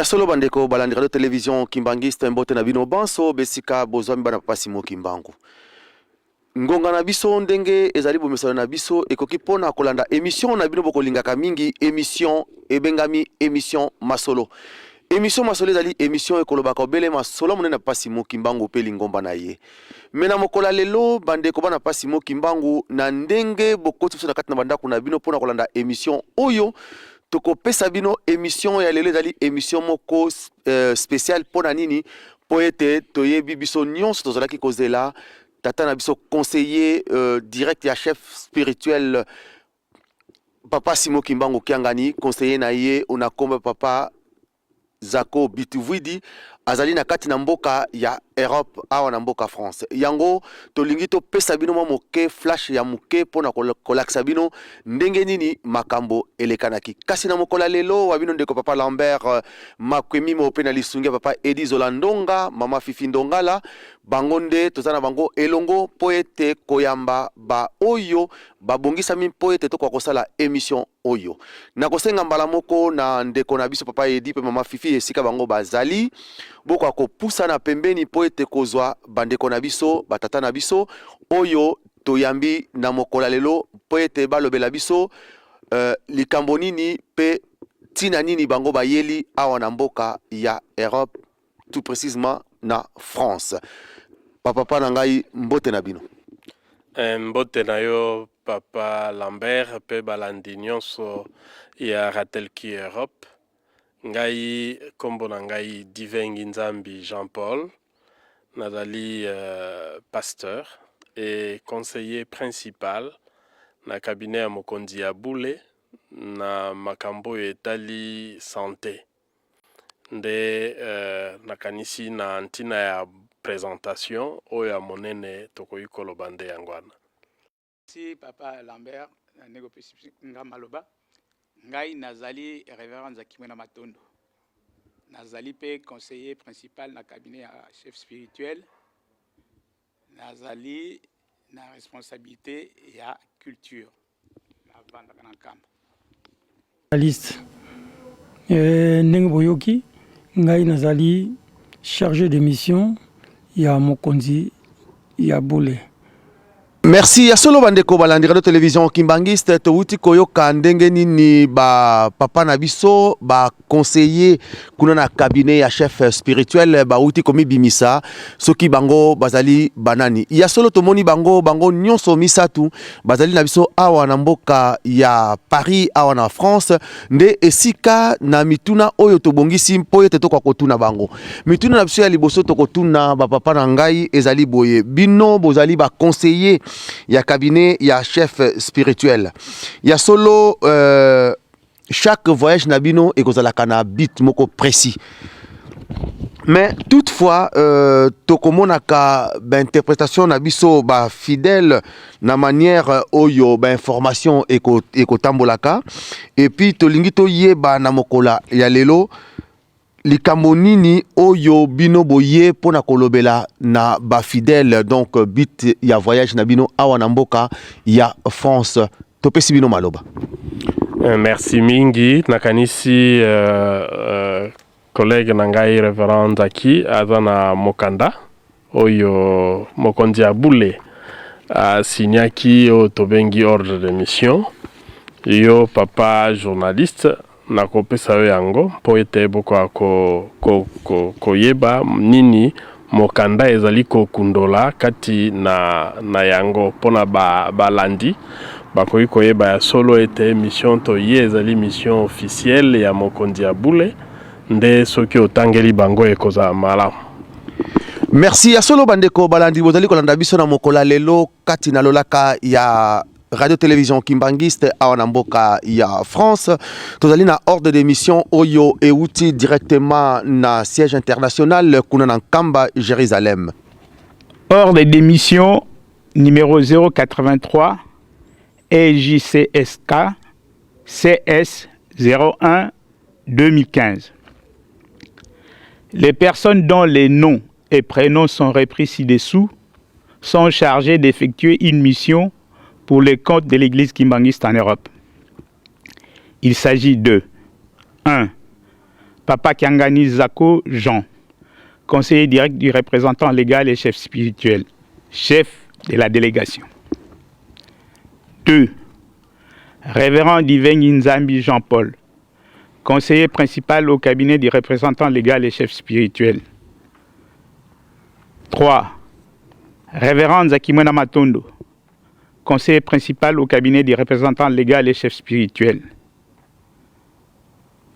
Ya solo bandeko balandi radio television Kimbanguiste, mbote na bino banso besika bozwami bana Papa Simon Kimbangu. Ngonga na biso ndenge ezali bomesano na biso ekoki mpona kolanda emission na bino bokolingaka mingi, emission ebengami emission masolo. Emission masolo ezali emission ekolobaka obele masolo monene na Papa Simon Kimbangu mpe lingomba na ye. Me na mokolo ya lelo bandeko bana Papa Simon Kimbangu, na ndenge bokoti biso na kati na bandako na bino mpona kolanda emission oyo tokopesa bino, emission ya lelo ezali emission moko spéciale. Mpona nini? Mpo ete toyebi biso nyonso tozalaki kozela tata na biso conseiller direct ya chef spirituel Papa Simon Kimbangu Kiangani, conseiller na ye na kombo Papa Zako Bituvwidi, azali na kati na mboka ya Europe, awa na mboka France. Yango tolingi topesa bino mwa moke flash ya moke mpona kolakisa bino ndenge nini makambo elekanaki. Kasi na mokolo ya lelo wa bino ndeko Papa Lambert Makwemimo mpe na lisungi ya Papa Edi Zola Ndonga, Mama Fifi Ndongala, bango nde toza na bango elongo mpo ete koyamba baoyo babongisami mpo ete tokoka kosala émission oyo. Nakosenga mbala moko na ndeko na biso Papa Edi mpe Mama Fifi, esika bango bazali, bokoka kopusana pembeni mpo ete kozwa bandeko na biso, batata na biso oyo toyambi na mokolo ya lelo mpo ete balobela biso likambo nini mpe ntina nini bango bayeli awa na mboka ya Europe, tout précisément na France. Bapapa na ngai, mbote na bino. Mbote na yo Papa Lambert mpe balandi nyonso ya Ratelki Europe. Ngai, nkombo na ngai Divengi Nzambi Jean Paul, nazali pasteur et conseiller principal na cabinet ya mokonzi ya bule na makambo oyo etali santé. Nde nakanisi na ntina ya présentation oyo ya monene tokoki koloba nde yango wana. Si Papa Lambert, na ndenge opesi nga maloba, ngai nazali révérend Nzaki na Matondo, nazali mpe conseiller principal na cabinet ya chef spirituel, nazali na responsabilité ya culture, navandaka na Nkamba. Liste ndenge boyoki ngai, nazali chargé de mission ya mokonzi ya bule. Merci. Ya solo bandeko balandi radio télévision Kimbanguiste, towuti koyoka ndenge nini bapapa na biso baconseiller kuna na cabinet ya chef spirituel bawuti komibimisa soki bango bazali banani. Ya solo tomoni bango, bango nyonso misatu bazali na biso awa na mboka ya Paris, awa na France, nde esika na mituna oyo tobongisi mpo ete tokoka kotuna bango. Mituna na biso ya liboso tokotuna bapapa na ngai ezali boye: bino bozali baconseiller ya cabinet ya chef spirituel. Ya solo, chaque voyage na bino ekozalaka na but moko précis, mais toutefois tokomonaka bainterprétation na biso bafidèle na manière oyo bainformation ekotambolaka. Et puis tolingi toyeba na mokolo ya lelo likambo nini oyo bino boye mpona kolobela na bafidèle, donc but ya voyage na bino awa na mboka ya France. Topesi bino maloba. Merci mingi. Nakanisi collègue na ngai révérend Nzaki aza na mokanda oyo mokonzi ya bule asignaki, oyo tobengi ordre de mission. Yo papa journaliste, nakopesa yo yango mpo ete bokoka koyeba nini mokanda ezali kokundola kati na yango, mpona balandi bakoki koyeba ya solo ete mission toye ezali mission officielle ya mokonzi ya bule. Nde soki otangeli bango ekozala malamu. Merci. Ya solo bandeko balandi, bozali kolanda biso na mokolo ya lelo kati na lolaka ya radio télévision Kimbanguiste awa na mboka ya France. Tozali na ordre de mission oyo euti directement na siège international kuna na Nkamba, Jérusalem. Ordre de mission numéro 083 EJCSK CS 01 2015. Les personnes dont les noms et prénoms sont repris ci-dessous sont chargées d'effectuer une mission pour le compte de l'église kimbanguiste en Europe. Il s'agit de 1. Papa Kiangani Zako Jean, conseiller direct du représentant légal et chef spirituel, chef de la délégation. 2. Révérend Divengi Nzambi Jean-Paul, conseiller principal au cabinet du représentant légal et chef spirituel. 3. Révérend Nzakimwena Matondo, conseiller principal au cabinet du représentant légal et chef spirituel.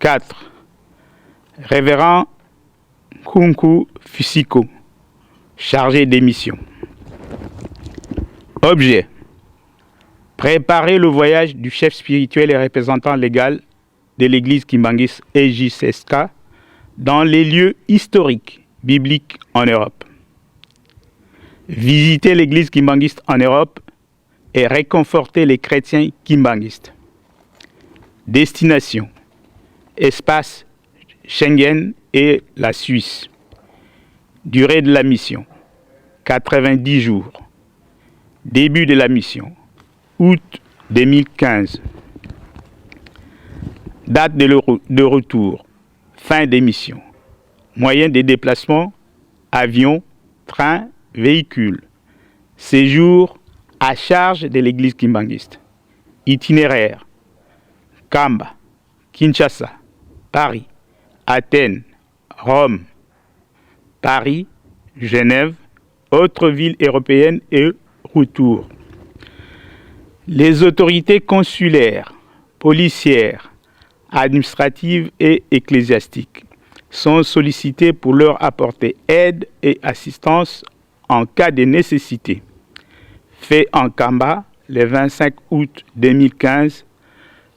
4. Révérend Kunku Fusiko, chargé des missions. Objet. Préparer le voyage du chef spirituel et représentant légal de l'église Kimbanguiste EJCSK dans les lieux historiques bibliques en Europe. Visiter l'église kimbanguiste en Europe et réconforter les chrétiens kimbanguistes. Destination espace Schengen et la Suisse. Durée de la mission 90 jours. Début de la mission août 2015. Date de retour fin des missions. Moyens de déplacement avion, train, véhicule. Séjour à charge de l'église kimbanguiste. Itinéraire Nkamba, Kinshasa, Paris, Athènes, Rome, Paris, Genève, autres villes européennes et retour. Les autorités consulaires, policières, administratives et ecclésiastiques sont sollicitées pour leur apporter aide et assistance en cas de nécessité. Fait en Nkamba le 25 août 2015,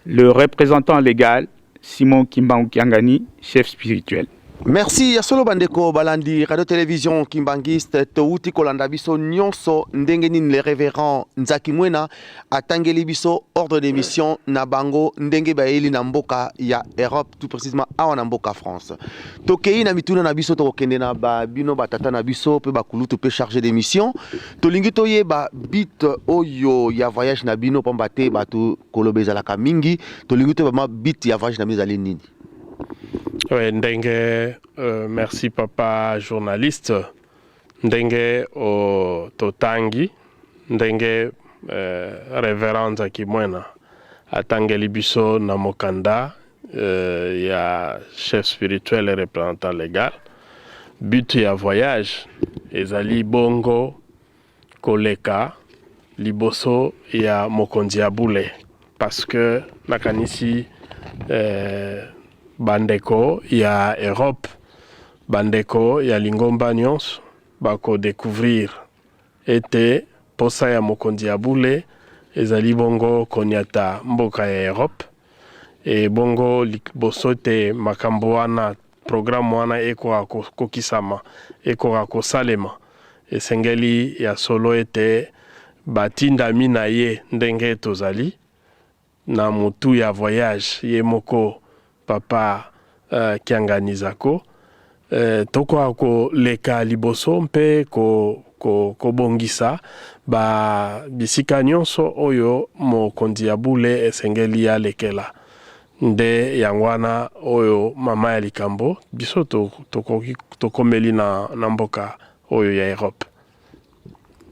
le représentant légal Simon Kimbangu Kiangani, chef spirituel. Merci ya solo bandeko balandi radio télévision kimbanguiste touti kolanda biso nyonso ndenge nini le révérend Nzaki Mwena atangeli biso ordre de mission na bango ndenge bayeli na mboka ya Europe, tout précisément awa na mboka France. Tokei na mituna na biso, tokokende na ba bino batata na biso mpe bakulutu mpe chargé de mission. Tolingi toyeba but oyo ya voyage na bino, pamba te bato koloba ezalaka mingi. Tolingi toyeba ma but ya voyage na bino ezali nini? Ouais, ndenge merci papa journaliste. Ndenge o totangi ndenge révérend Nzaki Mwena atangeli biso na mokanda ya chef spirituel et représentant légal, but ya voyage ezali bongo koleka liboso ya mokonzi ya bule, parce que nakanisi bandeko ya Europe, bandeko ya lingomba nyonso bakodécouvrir ete posa ya mokonzi ya bule ezali bongo koniata mboka ya Europe. E bongo liboso ete makambo wana, programme wana ekoka kokisama, ekoka kosalema, esengeli ya solo ete batindami na ye ndenge tozali na motu ya voyage, ye moko papa Kiangani Zako, tokoka koleka liboso mpe kobongisa ba bisika nyonso oyo mokonzi ya bule esengeli alekela. Nde yango wana oyo mama ya likambo biso tokoki tokomeli na mboka oyo ya Europe.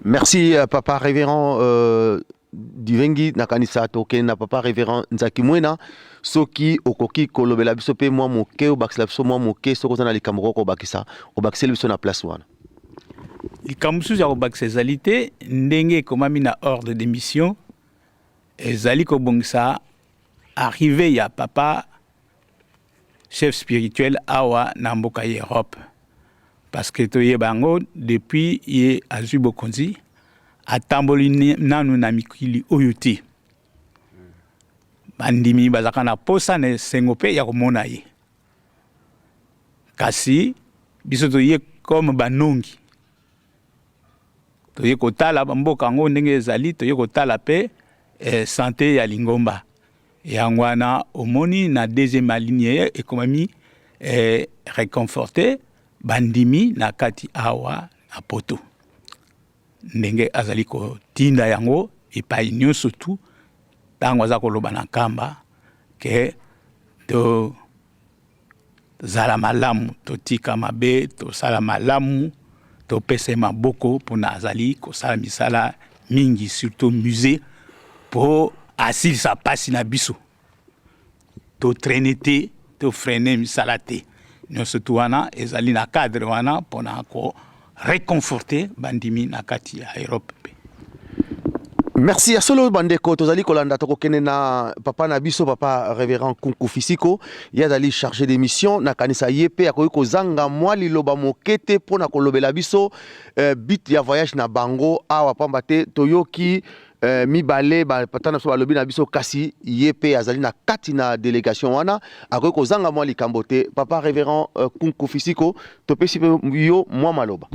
Merci papa révérend Divengi. Nakanisa tokende na papa révérend Nzaki Mwena. Soki okoki kolobela biso mpe mwa moke, obakisela biso mwa moke, soki oza na likambo koko obakisa, obakiseli biso na place wana. Likambo mosusu ya kobakisa ezali te. Ndenge ekomami na ordre de mission, ezali kobongisa arrivée ya papa chef spirituel awa na mboka ya Europe, parce que toyeba yango, depuis ye azwi bokonzi, atamboli nanu na mikili oyo te. Bandimi bazalaka na posa na esengo mpe ya komona ye, kasi biso toye comme banongi, toye kotala bamboka yango ndenge ezali, toye kotala mpe santé ya lingomba. Yango wana omoni na deuxième alinéa ekomami réconforter bandimi na kati awa na Poto, ndenge azali kotinda yango epai nyonso tu ntango aza koloba na Nkamba ke to Zala malamu, totika mabe, tosala malamu, topesa ye maboko mpona azali kosala misala mingi, surtout musée mpo asilisa mpasi na biso. Totraîner te, tofreiner misala te. Nyonso tu wana ezali na cadre wana mpona ko réconforter bandimi na kati ya Europe mpe. Merci ya solo. Bandeko, tozali kolanda, tokokende na papa na biso, papa révérend Kunku Fisiko. Ye azali chargé de mission. Nakanisa ye mpe akoki kozanga mwa liloba moke te mpona kolobela biso but ya voyage na bango awa, pamba te toyoki mibale bapata na biso balobi na biso, kasi ye mpe azali na kati na délégation wana, akoki kozanga mwa likambo te. Papa révérend Kunku Fisiko, topesi mpe yo mwa maloba.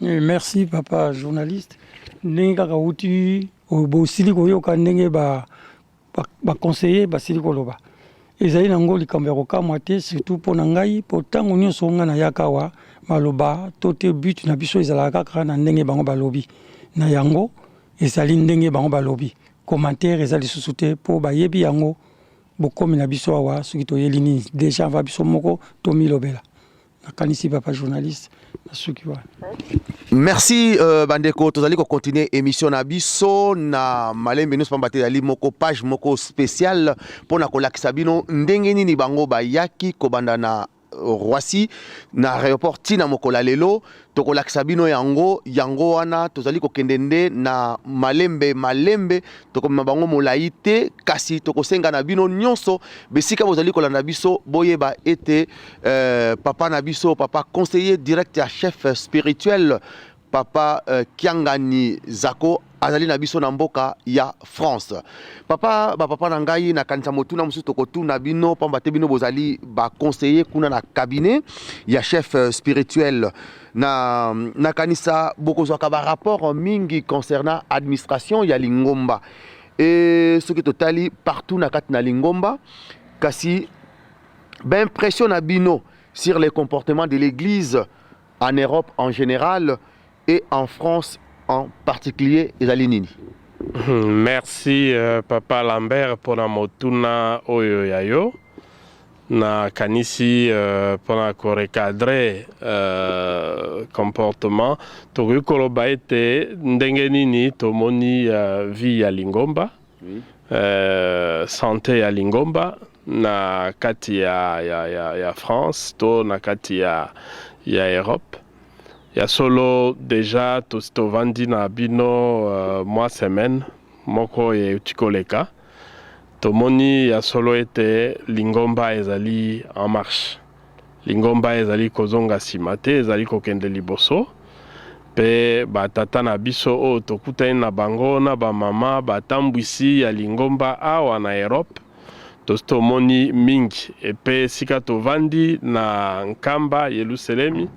Merci, papa journaliste. Ndenge kaka uti bosili koyoka ndenge baconseiller ba basili koloba, ezali nango likambo ya kokamwa te, surtout mpo na ngai, mpo ntango nyonso ngai nayaka awa, maloba to te but na biso ezalaka kaka na ndenge bango balobi na yango. Ezali ndenge bango balobi, commentaire eza lisusu te, mpo bayebi yango. Bokomi na biso awa, soki toyeli nini, déjà va biso moko tomilobela. Nakanisi, papa journaliste, nasuki wana. Merci. Bandeko, tozali kocontinuer émission na biso na malembe nyonso, pamba te ezali moko page moko spéciale mpona kolakisa bino ndenge nini bango bayaki kobanda na Roissy, na aéroport, ntina mokolo ya lelo. Tokolakisa bino yango. Yango wana tozali kokende nde na malembe malembe, tokomema bango molai te, kasi tokosenga na bino nyonso besika bozali kolanda biso, boyeba ete papa na biso, papa conseiller direct ya chef spirituel, papa Kiangani Zako, azali na biso na mboka ya France. Papa, bapapa na ngai, nakanisa motuna mosusu tokotuna bino, pamba te bino bozali baconseiller kuna na cabinet ya chef spirituel, na nakanisa bokozwaka barapport mingi concernant administration ya lingomba. E soki totali partout na kati na lingomba, kasi baimpression na bino sur les comportements de l'Église en Europe en général et en France en particulier ezali nini? Merci, papa Lambert, mpona motuna oyo ya yo. Nakanisi mpona korecadrer comportement, tokoki koloba ete ndenge nini tomoni vie ya lingomba, oui, santé ya lingomba na kati ya France to na kati ya Europe. Ya solo, déjà tosi tovandi na bino mwa semaine moko euti koleka, tomoni ya solo ete lingomba ezali en marche, lingomba ezali kozonga nsima te, ezali kokende liboso. Mpe batata na biso oyo tokutani na bango na bamama batambwisi ya lingomba awa na Europe, tosi tomoni mingi. Epe esika tovandi na Nkamba, Yelusalemi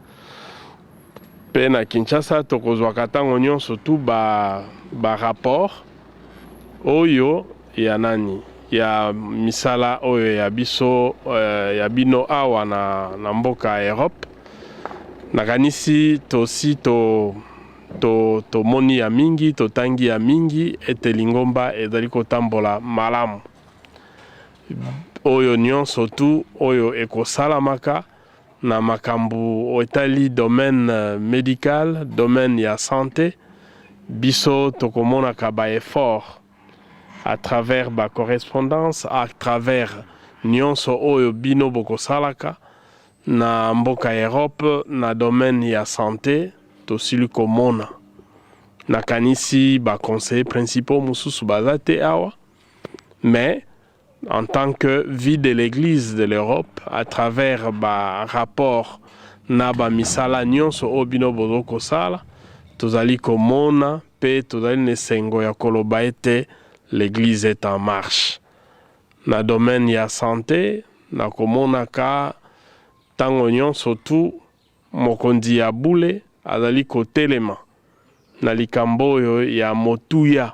mpe na Kinshasa, tokozwaka ntango nyonso tu barapport ba oyo ya nani, ya misala oyo ya biso, ya bino awa na mboka ya Europe. Nakanisi tosi tomoni to ya mingi, totangi ya mingi ete lingomba ezali kotambola malamu. Oyo nyonso tu oyo ekosalamaka na makambo etali domaine médical, domaine ya santé, biso tokomonaka baeffort à travers bacorrespondance, à travers nyonso oyo bino bokosalaka na mboka Europe na domaine ya santé. Tosili komona, nakanisi baconseiller principaux mosusu baza te awa, mais en tant que vie de l'Église de l'Europe, à travers barapport na bamisala nyonso oyo bino bozokosala, tozali komona mpe tozali na esengo ya koloba ete l'Église est en marche na domaine ya santé. Na komonaka ntango nyonso tu mokonzi ya bule azali kotelema na likambo oyo ya motuya,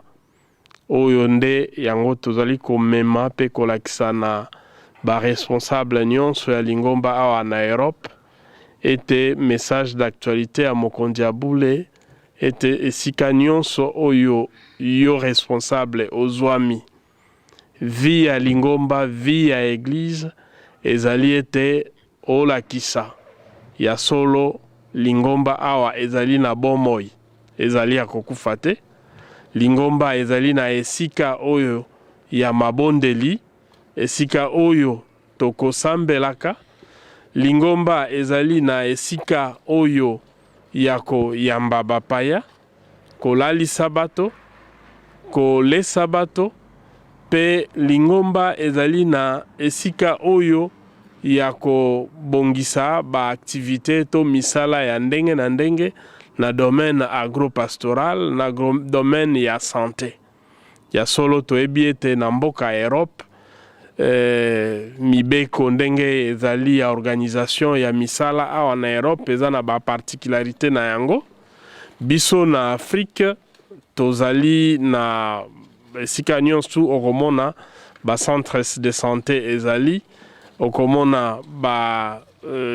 oyo nde yango tozali komema mpe kolakisa na baresponsable nyonso ya lingomba awa na Europe, ete message d'actualité ya mokonzi ya bule ete esika nyonso oyo yo responsable ozwami, vie ya lingomba, vie ya église ezali ete Olakisa ya solo lingomba awa ezali na bomoi, ezali ya kokufa te. Lingomba ezali na esika oyo ya mabondeli, esika oyo tokosambelaka. Lingomba ezali na esika oyo ya koyamba bapaya, kolalisa bato, kolesa bato, mpe lingomba ezali na esika oyo ya kobongisa ba activites to misala ya ndenge na ndenge na domaine agropastoral, na domaine ya sante. Ya solo toyebi ete na mboka Europe, mibeko ndenge ezali ya organisation ya misala awa na Europe eza na ba particularites na yango. Biso na Afrique tozali na esika nyonso okomona ba centres de sante ezali, okomona ba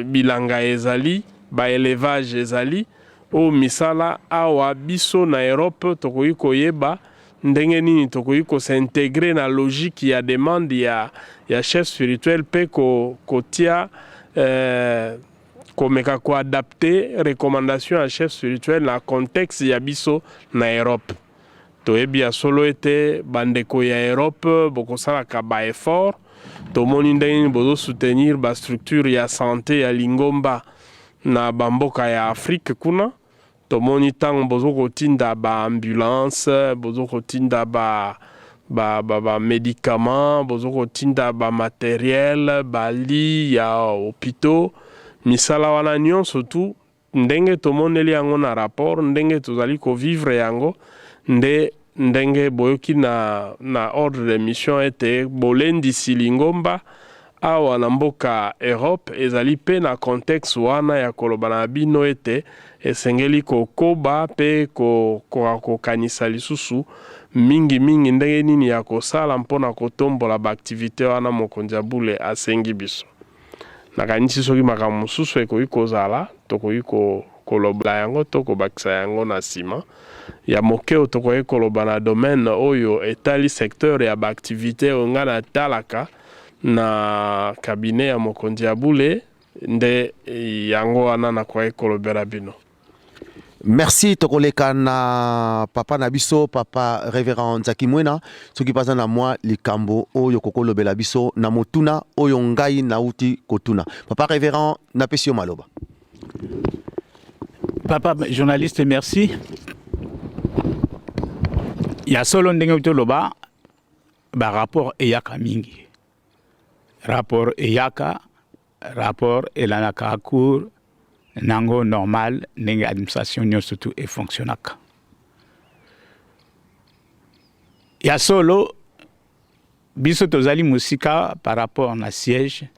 bilanga ezali, ba elevage ezali. Oyo misala awa biso na Europe tokoki koyeba ndenge nini tokoki ko s'integrer na logique ya demande ya chef spirituel mpe kotia komeka ko adapter recommandation ya chef spirituel na contexte ya biso na Europe. Toyebi ya solo ete bandeko ya Europe bokosalaka ba effort. Tomoni ndenge nini bozo soutenir ba structure ya sante ya lingomba na ba mboka ya Afrique kuna. Tomoni tango bozo kotinda ba ambulance, bozo kotinda ba medicaments, bozo kotinda ba materiel, ba lits ya hopitaux. Misala wana nyonso tu ndenge tomoneli yango na rapport, ndenge tozali ko vivre yango, nde ndenge boyoki na ordre de mission ete bolendisi lingomba awa na mboka Europe ezali pe na contexte wana ya koloba na bino ete esengeli kokoba pe kokoka kokanisa lisusu mingi mingi ndenge nini ya kosala mpo na kotombola ba activites wana mokonzi ya bule asengi biso. Nakanisi soki makambo mosusu ekoki kozala, tokoki koloba yango to kobakisa yango na sima. Ya moke oyo tokoki koloba na domaine oyo etali secteur ya ba activites oyo ngai natalaka na cabinet ya mokonzi ya bule, nde yango wana nakoki kolobela bino. Merci, tokoleka na papa na biso, papa Reverend Nzaki Mwena, soki baza na mwa likambo oyo kokolobela biso na motuna oyo ngai nauti kotuna. Papa Reverend, napesi yo maloba. Papa journaliste, merci. Ya solo ndenge toloba ba rapport eyaka mingi. Rapport eyaka, rapport elandaka cours nango normal ndenge administration nyonso tu efonctionnaka. Ya solo biso tozali mosika par rapport na siège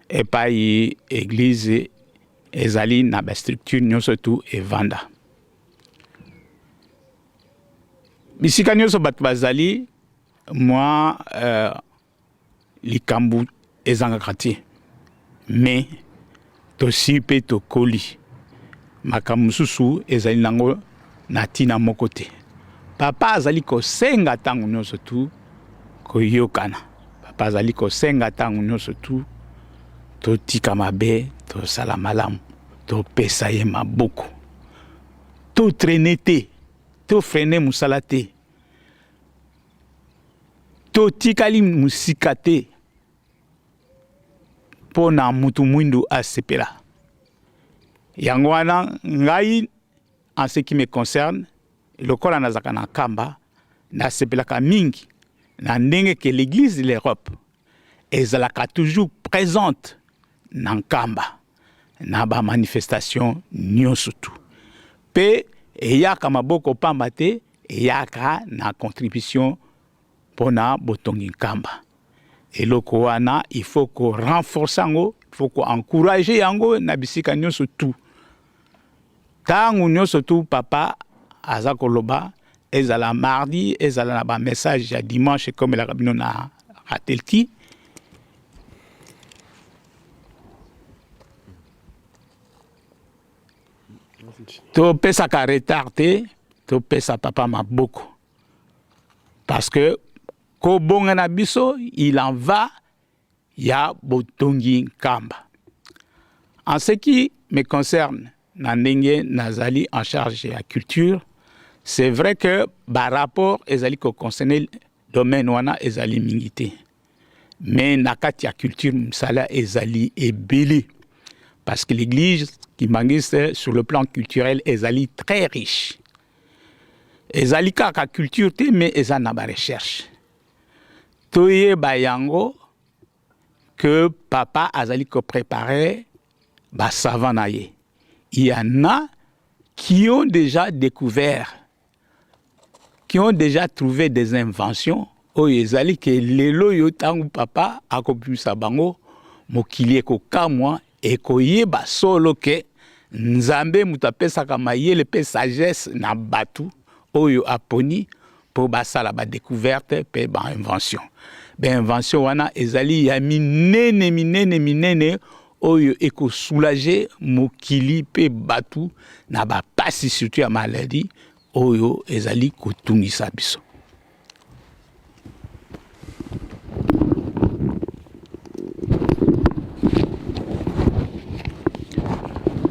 epai église ezali na ba structure nyonso tu evanda. Bisika nyonso bato bazali mwa likambo ezangaka te, mais tosi mpe tokoli, makambo mosusu ezali nango na ntina moko te. Papa azali kosenga ntango nyonso tu koyokana, papa azali kosenga ntango nyonso tu totika mabe, tosala malamu, topesa ye maboko, totraine te, tofrene mosala te, totikali mosika te mpo na mutu mwindu asepela. Yango wana ngai, en ce qui me concerne, lokola nazalaka na Nkamba, nasepelaka mingi na ndenge ke l'église de l'Europe ezalaka toujours présente na Nkamba na ba manifestation nyonso tu, pe eyaka maboko pamba te, eyaka na contribution mpona botongi Nkamba. Eloko wana il faut ko renforcer yango, il faut ko encourager yango na bisika nyonso tu. Tango nyonso tu papa aza koloba, ezala mardi, ezala na ba message ya dimanche ekomelaka bino na Ratelki. Topesaka retard te, topesa papa maboko. Parce que kobonga na biso, il en va ya botongi Nkamba. En ce qui me concerne, na ndenge nazali en charge ya culture, c'est vrai que ba rapport ezali ko concerner domaine wana ezali mingi te. Mais na kati ya culture mosala ezali ebele parce que l'église kimbanguiste sur le plan culturel ezali très riche. Ezali kaka culture te mais eza na ba recherche. Toyeba yango que papa azali ko préparer ba savant na ye. Il y en a qui ont déjà découvert, qui ont déjà trouvé des inventions oyo ezali ke lelo oyo ntango papa akobimisa bango mokili ekokamwa ekoyeba solo ke Nzambe moto apesaka mayele mpe sagesse na bato oyo aponi mpo basala ba découverte mpe ba invention. Ba invention wana ezali ya minene minene minene oyo ekosoulager mokili mpe bato na bapasi surtout ya maladie oyo ezali kotungisa biso.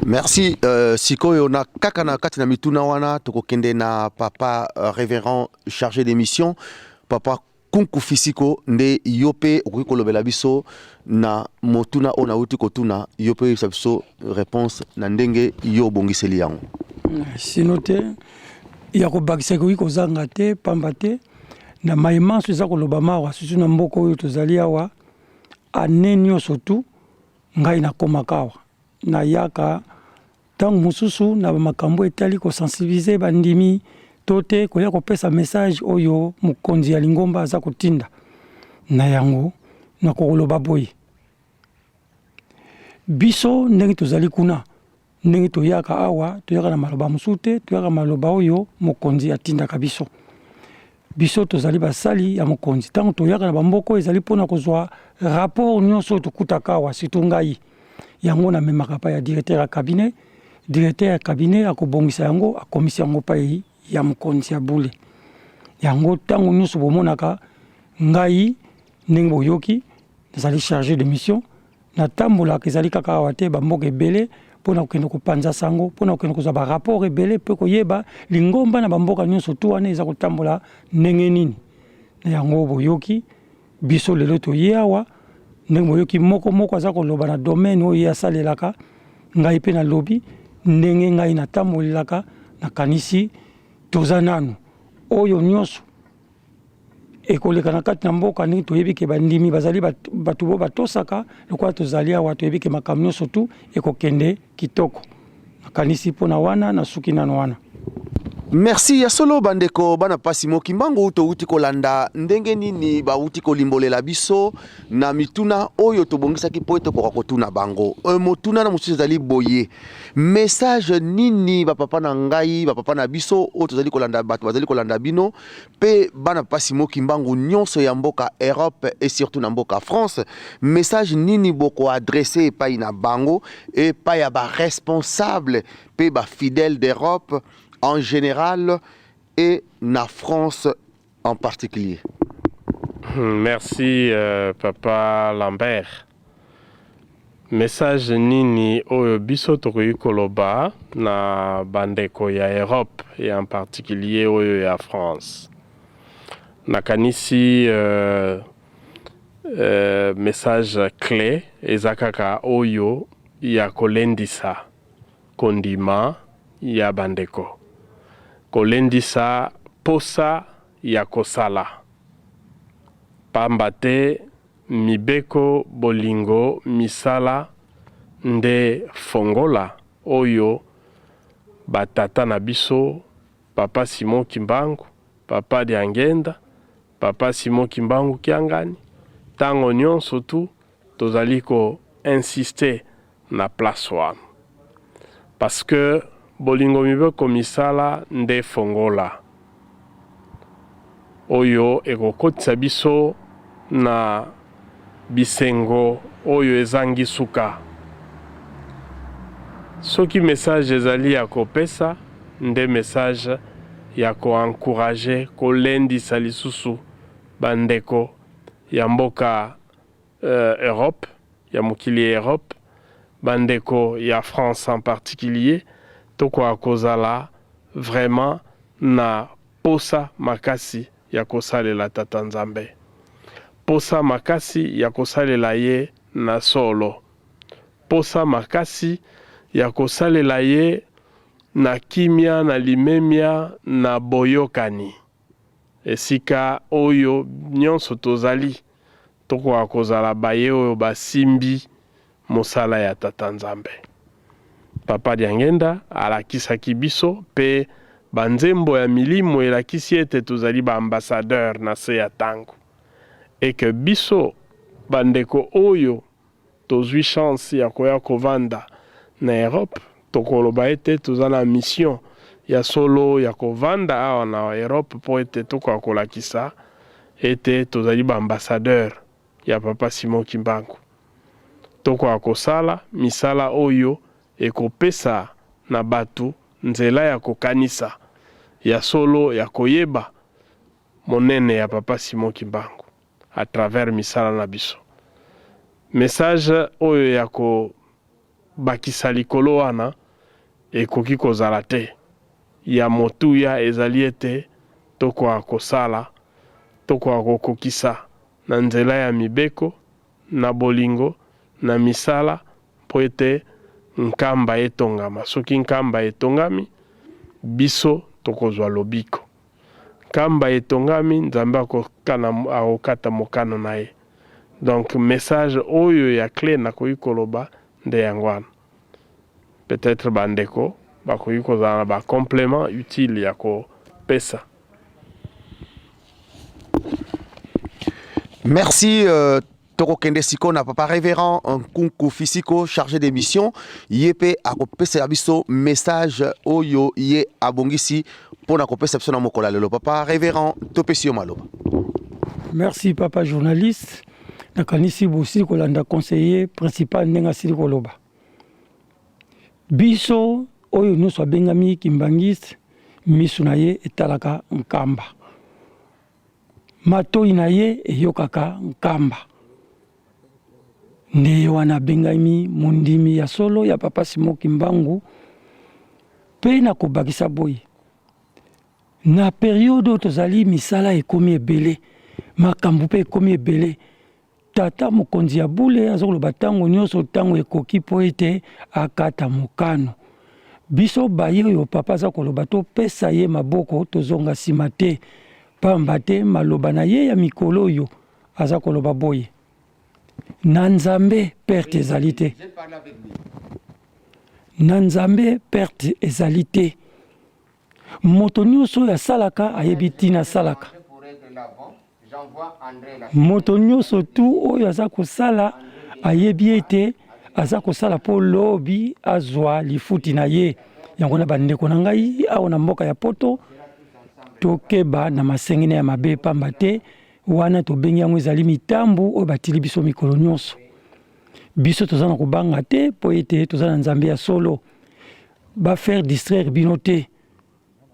Merci. Sikoyo na kaka na kati na mituna wana tokokende na papa révérend chargé de mission papa Kunku Fisiko nde yo mpe okoki kolobela biso na motuna oyo nauti kotuna yo mpe oyebisa biso réponse na ndenge yo obongiseli yango. Sino te ya kobakisa ekoki kozanga te, pamba te na maye manso eza koloba mawa susu na mboka oyo tozali awa. Ane nyonso tu ngai nakomaka awa, nayaka ntango mosusu na bamakambo etali kosensibiliser bandimi to te koya kopesa message oyo mokonzi ya lingomba aza kotinda. Na yango nakokoloba boye, biso ndenge tozali kuna, ndenge toyaka awa, toyaka na maloba mosusu te, toyaka maloba oyo mokonzi atindaka biso. Biso tozali basali ya mokonzi. Ntango toyaka na bamboka oyo ezali mpona kozwa rapport nyonso oyo tokutaka awa, surtout ngai yango namemaka pa ya directeur ya cabinet. Directeur ya cabinet akobongisa yango, akomisi yango pai ya mokonzi ya bule. Yango ntango nyonso bomonaka ngai ndenge boyoki nazali chargé de mission, natambolaka ezali kaka awa te, bamboka ebele mpona kokende kopanza sango, mpona kokende kozwa barapport ebele mpe koyeba lingomba na bamboka nyonso tu wana eza kotambola ndenge nini. Na yango boyoki biso lelo toye awa, ndenge boyoki moko moko aza koloba na domaine oyo ye asalelaka, ngai mpe nalobi ndenge ngai natambolelaka. Nakanisi toza nanu oyo nyonso ekoleka na kati na mboka, ndenge toyebi ke bandimi bazali bato bo batosaka. Lokola tozali awa, toyebi ke makambo nyonso tu ekokende kitoko. Nakanisi mpona wana nasuki nano wana. Merci. Ya solo bandeko bana pasi mokimbangu, touti kolanda ndenge nini bauti kolimbolela biso na mituna oyo tobongisaki mpo ete tokoka kotuna bango. Motuna na mosusu ezali boye: message nini bapapa na ngai, bapapa na biso oyo tozali kolanda, bato bazali kolanda bino mpe bana pasi mokimbangu nyonso ya mboka Europe et surtout na mboka France, message nini bokoadresser epai na bango, epai ya baresponsable mpe bafidèle d'Europe en général et na France en particulier? Merci papa Lambert. Message nini oyo biso tokoki koloba na bandeko ya Europe et en particulier oyo ya France? Nakanisi message clé eza kaka oyo ya kolendisa kondima ya bandeko, kolendisa posa ya kosala, pamba te mibeko, bolingo, misala nde fongola oyo batata na biso papa Simon Kimbangu, papa Diangenda, papa Simon Kimbangu Kiangani, ntango nyonso tu tozali koinsister na place wana, parce que bolingo, mibeko, misala nde fongola oyo ekokotisa biso na bisengo oyo ezangi suka. Soki message ezali ya kopesa, nde message ya koencourager, kolendisa lisusu bandeko ya mboka. Europe, ya mokili ya Europe, bandeko ya France en particulier, tokoka kozala vraiment na posa makasi ya kosalela Tata Nzambe, posa makasi ya kosalela ye na solo, posa makasi ya kosalela ye na kimia, na limemia, na boyokani. Esika oyo nyonso tozali, tokoka kozala baye oyo basimbi mosala ya Tata Nzambe. Papa Diangenda alakisaki biso pe ba nzembo ya milimo elakisi ete tozali ba ambassadeurs na se ya tango et que biso ba ndeko oyo tozui chance ya koya kovanda na Europe, tokoloba ete toza na mission ya solo ya kovanda awa na Europe mpo ete tokoka kolakisa ete tozali ba ambassadeurs ya Papa Simon Kimbangu. Tokoka kosala misala oyo ekopesa na bato nzela ya kokanisa ya solo ya koyeba monene ya Papa Simon Kimbangu à travers misala na biso. Message oyo ya ko bakisa likolo wana ekoki kozala te. Ya motuya ezali ete tokoka kosala, tokoka kokokisa na nzela ya mibeko, na bolingo, na misala mpo ete Nkamba etongama. Soki Nkamba etongami, biso tokozwa lobiko. Nkamba etongami, Nzambe akokana, akokata mokano na ye. Donc message oyo ya cle nakoki koloba nde yango wana. Peut-etre ba ndeko bakoki kozala na ba complements utiles ya kopesa. Merci tokokende sikoyo na papa révérend Nkunku Fisiko, chargé de mission. Ye mpe akopesela biso message oyo ye abongisi mpo na kopesa biso na mokolo ya lelo. Papa révérend, topesi yo maloba. Merci papa journaliste. Nakanisi bosili kolanda conseiller principal ndenge asili koloba. Biso oyo nyonso abengami kimbangiste, miso na ye etalaka Nkamba, matoi na ye eyokaka Nkamba. Nde ye wana abengami mondimi ya solo ya papa Simon Kimbangu. Mpe na kobakisa boye, na periode oyo tozali, misala ekomi ebele, makambo mpe ekomi ebele. Tata mokonzi ya bule aza koloba ntango nyonso, ntango ekoki mpo ete akata mokano. Biso baye oyo papa aza koloba, topesa ye maboko, tozonga nsima te, pamba te maloba na ye ya mikolo oyo aza koloba boye, na Nzambe perte ezali te, na Nzambe perte ezali te. Moto nyonso oyo asalaka ayebi ntina asalaka. Moto nyonso tu oyo aza kosala ayebi ete aza kosala mpo lobi azwa lifuti na ye. Yango na bandeko na ngai awa na mboka ya Poto, tokeba na masengene ya mabe, pamba te wana tobengi yango ezali mitambu oyo batili biso mikolo nyonso. Biso toza na kobanga te mpo ete toza na Nzambe ya solo. Ba faire distraire bino te.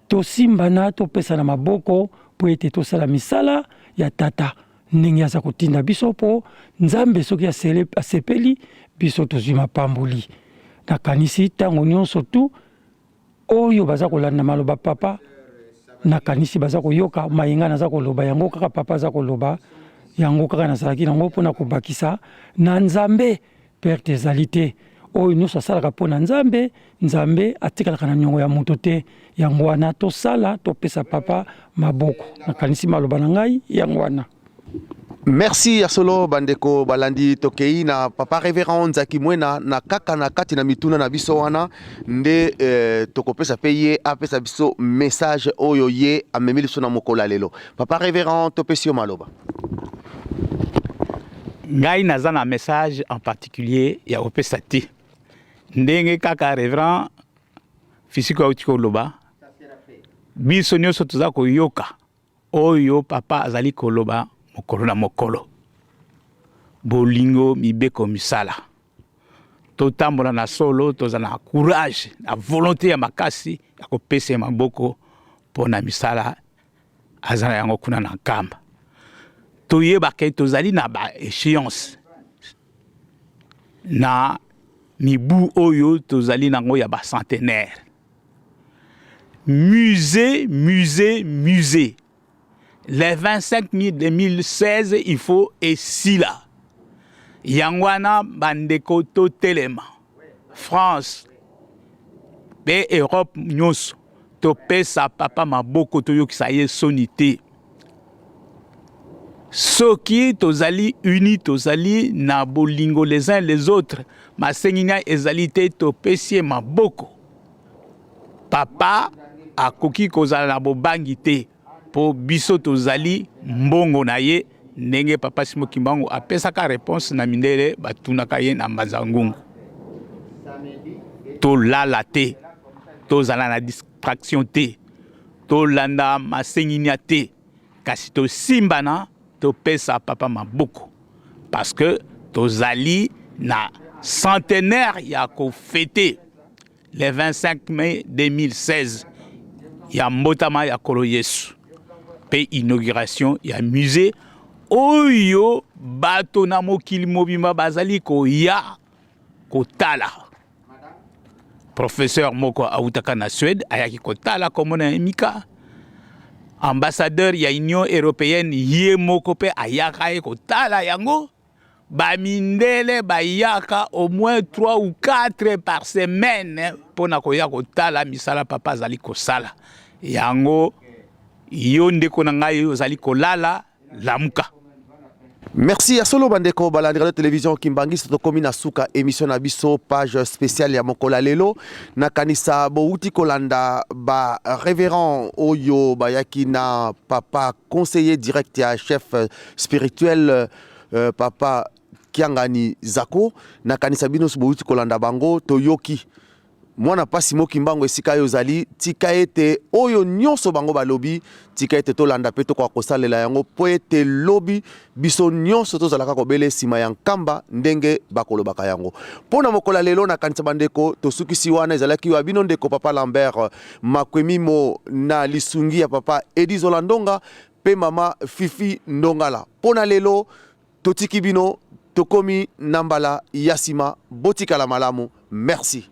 Tosimbana, topesana maboko mpo ete tosala misala ya Tata ndenge aza kotinda biso, mpo Nzambe soki asepeli biso tozwi mapamboli. Nakanisi ntango nyonso tu oyo baza kolanda maloba papa, nakanisi baza koyoka maye ngai naza koloba, yango kaka papa aza koloba, yango kaka nazalaki nango mpo na kobakisa na Nzambe. Perte ezali te. Oyo nyonso asalaka mpo na Nzambe, Nzambe atikalaka na niongo ya moto te. Yango wana tosala, topesa papa maboko. Nakanisi maloba na ngai yango wana. Merci ya solo bandeko balandi, tokei na papa révérend Nzaki Mwena na kaka na kati na mituna na biso wana nde tokopesa pe ye apesa biso message oyo ye amemeli biso na mokolo ya lelo. Papa révérend, topesi yo maloba. Ngai naza na message en particulier ya kopesa te, ndenge kaka révérend Fisiko auti koloba, biso nyonso toza koyoka oyo papa azali koloba mokolo na mokolo. Bolingo, mibeko, misala, totambola na solo, toza na courage na volonté ya makasi ya kopesa ye maboko mpo na misala aza na yango kuna na Nkamba. Toyebaka tozali na ba échéance. Na mibu oyo tozali nango ya ba centenaire. Musée, musée, musée. Le 25 mai 2016 il faut esila. Yango wana bandeko totelema. France pe Europe nyonso topesa papa maboko toyokisa ye soni te. Soki tozali unis, tozali na bolingo les uns les autres, masenginya ezali te, topesi ye maboko. Papa akoki kozala na bobangi te po biso tozali mbongo na ye, ndenge papa Simon Kimbangu apesaka reponse na mindele batunaka ye na Mbanza Ngungu. Tolala te, tozala na distraction te, tolanda masenginya te, kasi tosimbana, topesa papa maboko parce que tozali na centenaire ya kofete le 25 mai 2016 ya mbotama ya Nkolo Yesu mpe inauguration ya musée oyo bato na mokili mobimba bazali koya kotala. Professeur moko awutaka na Suède ayaki kotala komona ya Mika. Ambassadeur ya Union européenne ye moko mpe ayaka ye kotala yango. Ba mindele bayaka au moins 3 ou 4 par semaine mpo na koya kotala misala papa azali kosala yango. Yo ndeko na ngai ozali kolala, lamuka. Merci ya solo bandeko balandi radio télévision Kimbanguiste. Tokomi na suka émission na biso, page spéciale ya mokolo ya lelo. Nakanisa bouti kolanda ba révérend oyo bayaki na papa conseiller direct ya chef spirituel, papa Kiangani Zako. Nakanisa bino bouti kolanda bango. Toyoki mwana pasi moki mbango esika oyo ozali. Tika ete oyo nyonso bango balobi, tika ete tolanda mpe tokoka kosalela yango, mpo ete lobi biso nyonso tozalaka kobele nsima ya nkamba ndenge bakolobaka yango. Mpo na mokolo ya lelo, nakanisa bandeko tosukisi wana. Ezalaki wa bino ndeko papa Lambert Makwemimo na lisungi ya papa Edi Zola Ndonga mpe mama Fifi Ndongala. Mpo na lelo totiki bino, tokomi na mbala ya nsima. Botikala malamu, merci.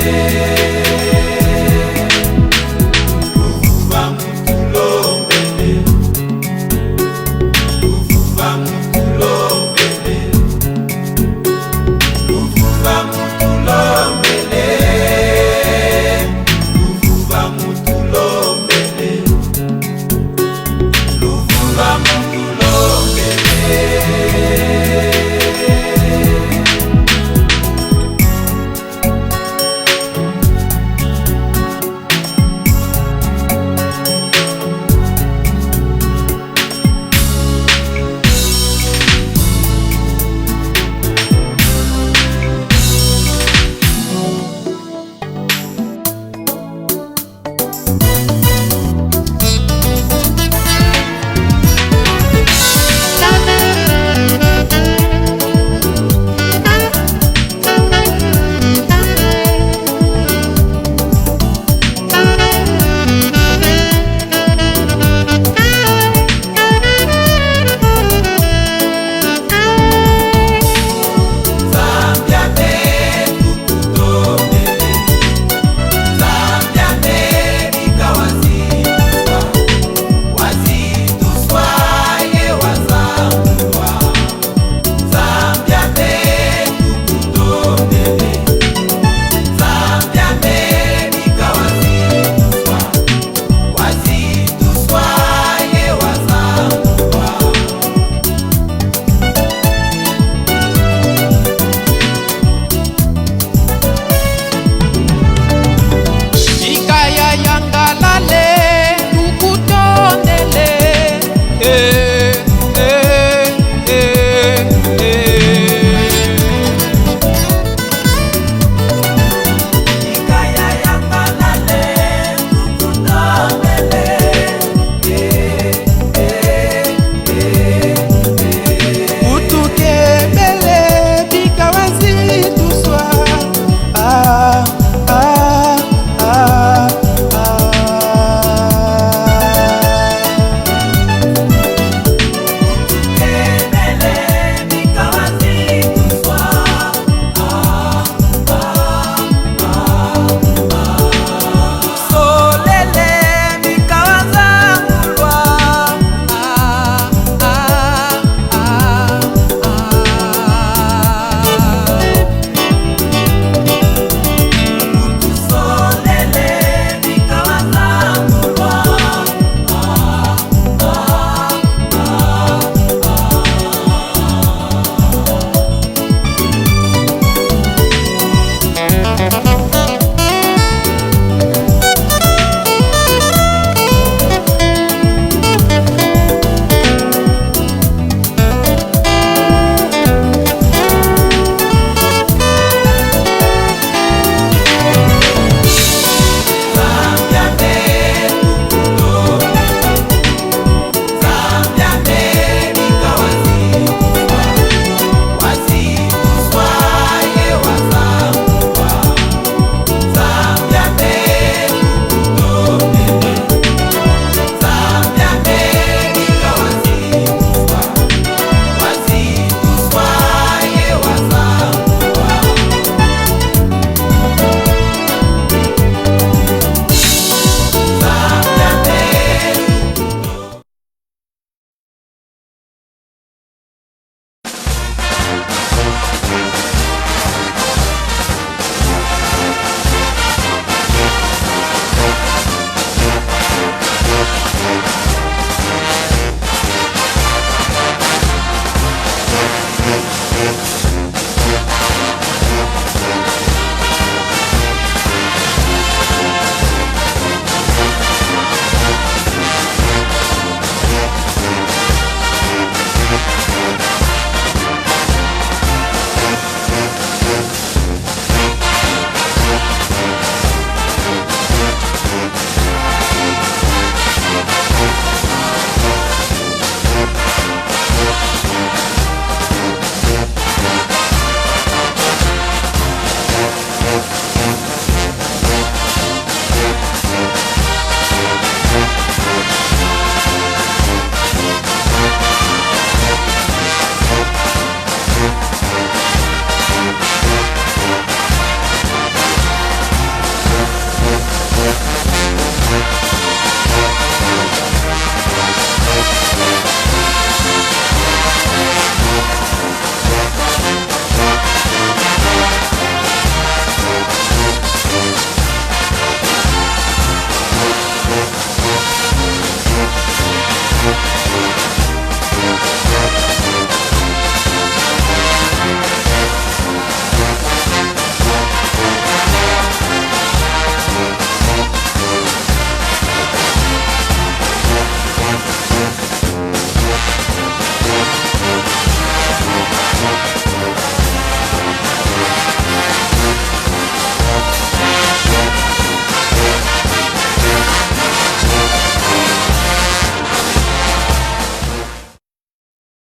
Te.